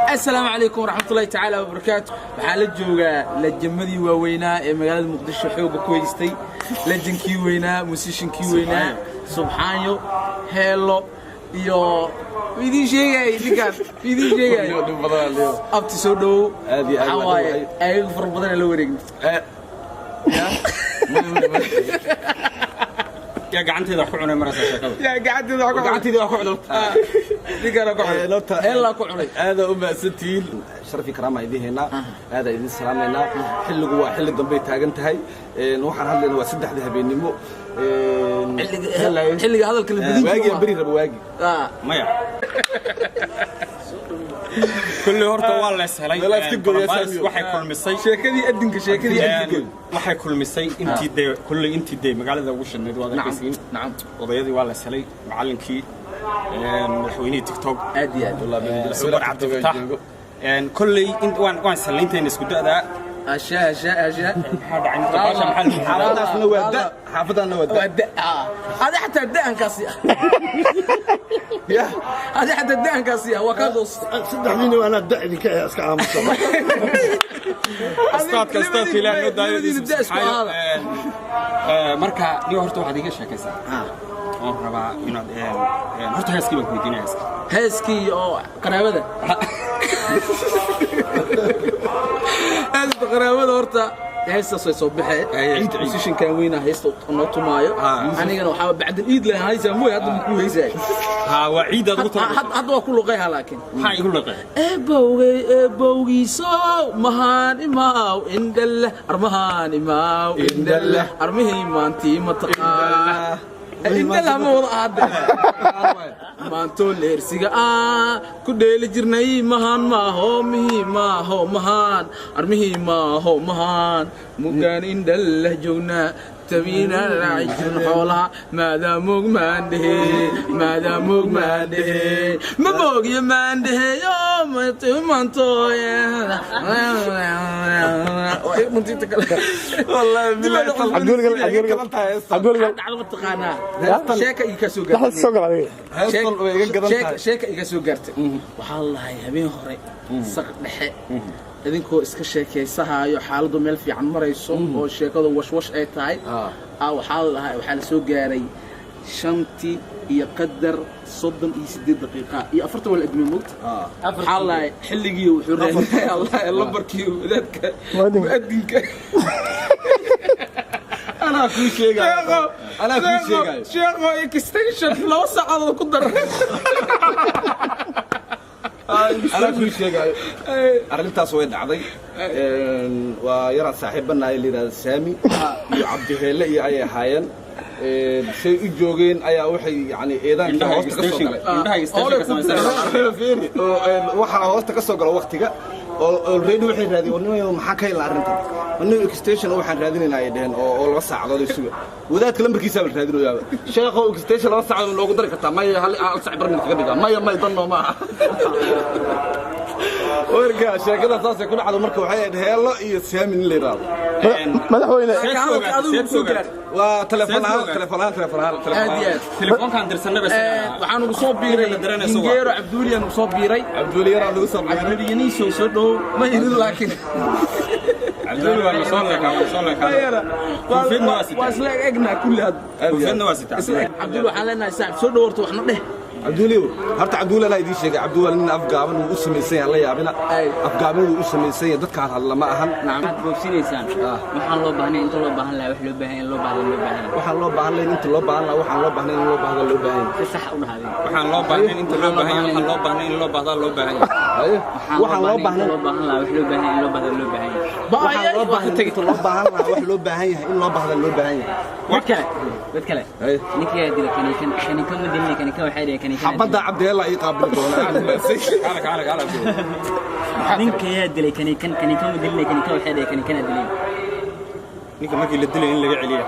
Asalaamu calaykum waraxmatullahi tacaala wabarakaatu. Waxaa la joogaa lajamadii waaweynaa ee magaalada Muqdisho xooga ku haystay, lajankii weynaa, musishinkii weynaa, Subxaanyo Heelo iyo idiin sheegay ninkaan idiin sheegay. Abti, soo dhowow. Aad iyo aad. Waxaa waa waaye dhowahay. Ayaga fara badan la wareegna. Yaa gacanteeda wax ku cunay maraysa sheekada? Yaa gacanteeda wax ku cunay? Gacanteeda wax ku cunay. Ninkaana ku cunay. Heellaa ku cunay. Aadaa u mahadsantihiin, sharafi karaama idiin haynaa, aadaa idin salaamaynaa. Xilligu waa xilli dambey taagan tahay. Waxaan hadlaynaa waa 3da habeennimo. Xilliga hadalka la badin waagi jiro. Beri raba waagi. Maya, kulli horta waa lees helay. Meelaha iska gooyaa. Barbaris Saamiyo. Waxay kulmisay sheekadii adinka, sheekadii adinka. Waxay kulmisay intii dee kulli intii dee magaalada ugu shidnayd waad arkaysiin. Nacam. Odayadii waa lees helay, macallinkii, madaxweynihii TikTok, Aad iyo aad. Subar Cabdifataax. Kolley waan salayntayna isku da'daa. Asha asha asha. Maxaa dhacay inta baasha maxaa lagu Xaafadaasna waa da, xaafadaasna waa da. Waa da, adi xataa da'ankaasi ah. Yah. Adi xataa da'ankaasi ah waa kaa goos. Saddexdiina anaa da idinka eh, iska aamusa. Ustaadka Ilaah noo daayo. Labadiina da isku ahaada. Marka niyo horta waxaad iiga sheekaysaa oon rabaa inaad horta heeskii baan ku weydiinaya, heeskii. Heeskii oo qaraabada, heesta qaraabada horta heestaas way soo baxee. Musishankan weynaa heesta noo tumaayo. Anigana waxaa bacdal iid leh haysaa mooy, hadda makuu haysaay. Ha, waa ciidaad ugu talagashay. Hadda waa ku luqayha laakiin. Maxaa igu liqay? Eebowgay eebowgiisow mahaan imaaw indhalle armahaan imaaw Indhalle. Armihii maantii mataqaan indhalle ma wada aade maantoo leersiga ah ku dheeli jirnay mahaan maaho mihii maaho mahaan armihii maaho mahaan mugaan indhalleh joognaa tabiina raaci jirin xoolaha maadaa moog maandhehe maadaa moog maandhehe ma moogiyo maandheheyo maantooye. Wallaahi billahi. Cabdiweligal, Cabdiweligal, Cabdiweligal. Dhacdo ma taqaanaa? Sheeka iga soo Dhaxal gaartay. soo gal adiga. Heestan way iga gadan tahay. Sheeka iga soo gaartay waxaa la lahay habeen hore saq dhexe idinkoo iska sheekaysahaayo, xaaladdu meel fiican marayso oo sheekadu washwash ay tahay. Waxaa la lahay waxaa la soo gaaray 5tii iyo qadar 38 daqiiqa iyo 40 wala admay moogta. Waxaa la lahay xilligii wuxuu raadinaya Allah lambarkii wadaadka. Mu'adinka. Mu'adinka. Anaa kuu sheegayo, anaa kuu sheegayo. Sheekho, extension 2 saacadood ku dar. Anaa kuu sheegayo, arrintaas way dhacday. Waa yaraan saaxiibanahay la yidhahda Saami iyo Cabdiheelle iyo ayay ahaayeen. Say u joogeen ayaa waxay yani eedaankii hoosta ka soo galay. Indhaha station ka samaysan. Fiiri, oo, waxaa hoosta ka soo gala waqtiga oo already waxay raadiyeen oo nimayo maxaa ka helna arrintan anigu extension waxaan raadinaynaa ay dheheen oo 2 saacadood ay suga wadaadka lambarkiisaa la raadinayaaba. Sheekhow, extension 2 saacadood loogu dari kartaa? Maya, hal sac bar mid kaga dhigaa. Maya, may dan noo maaha. Warka sheekada saasay ku dhacdo. Marka waxay ahayd Heelo iyo Saami nin la yidhaahdo. Madaxweyne. Hadalka adigu ku soo gaar. Waa telefoon ahaan, telefoon ahaan, telefoon ahaan, telefoon Aad iyo ahaan. aad. Telefoonkaan dirsanay bas. Waxaan ugu soo biiray La daranayso waa. Hingeero Cabduuliyaan ugu soo biiray. Cabdiweli yaraa lagu soo biiray. Cabduuliyaniisoo soo dhowow ma irin laakiin. Cabdiweli waa lasoo leekaa, waa lasoo leekaa. Koonfeedna waa sitaa. Waa isla egnaa kulli hadda. Koonfeedna waa sitaa. Isla eg. Cabduul, waxaan leenahay saaxib soo dhow horta waxna dheh. Cabdiweli horta, Cabdiweli anaa idiin sheegay. Cabdiweli nin afgaaban wuu u samaysan yahay, la yaabina. Ay. Afgaaban wuu u samaysan yahay, dadkaan hadla ma ahan. Waxaad boobsinaysaan waxaan loo baahnay inta loo baahan lahaa, wax loo baahan in loo baahdo loo baahan yahay. Waxaan loo baahan lahayn inta loo baahan lahaa, waxaan loo baahnayn in loo baahda loo baahan yahay. Si sax u dhahdeen. Waxaan loo baahnayn inta loo baahan yahay, waxaan loo baahnayn in loo baahdaa loo baahan yahay. Haye. Waxaan loo baahnayn inta loo baahan lahaa, wax loo baahan in loo baahdo loo baahan yahay. Waxaan loo baahnayn inta loo baahan lahaa, wax loo baahan yahay in loo baahda loo baahan yahay. Mid kale, mid kale. Haye. Ninkiyaa dila kaniikan, kaniikan ma dilina, kaniikan waxay dhaheen kaniikan. Xabadda Cabdiheella ii qaabili doona. Kaala, kaala, kaala, Cabdiweli. Ninkayaa dilay kaniikan, kaniikan ma dilina, kaniikan waxay dhaheen kaniikanaa dilay. Ninka markii la dilay in laga celiya.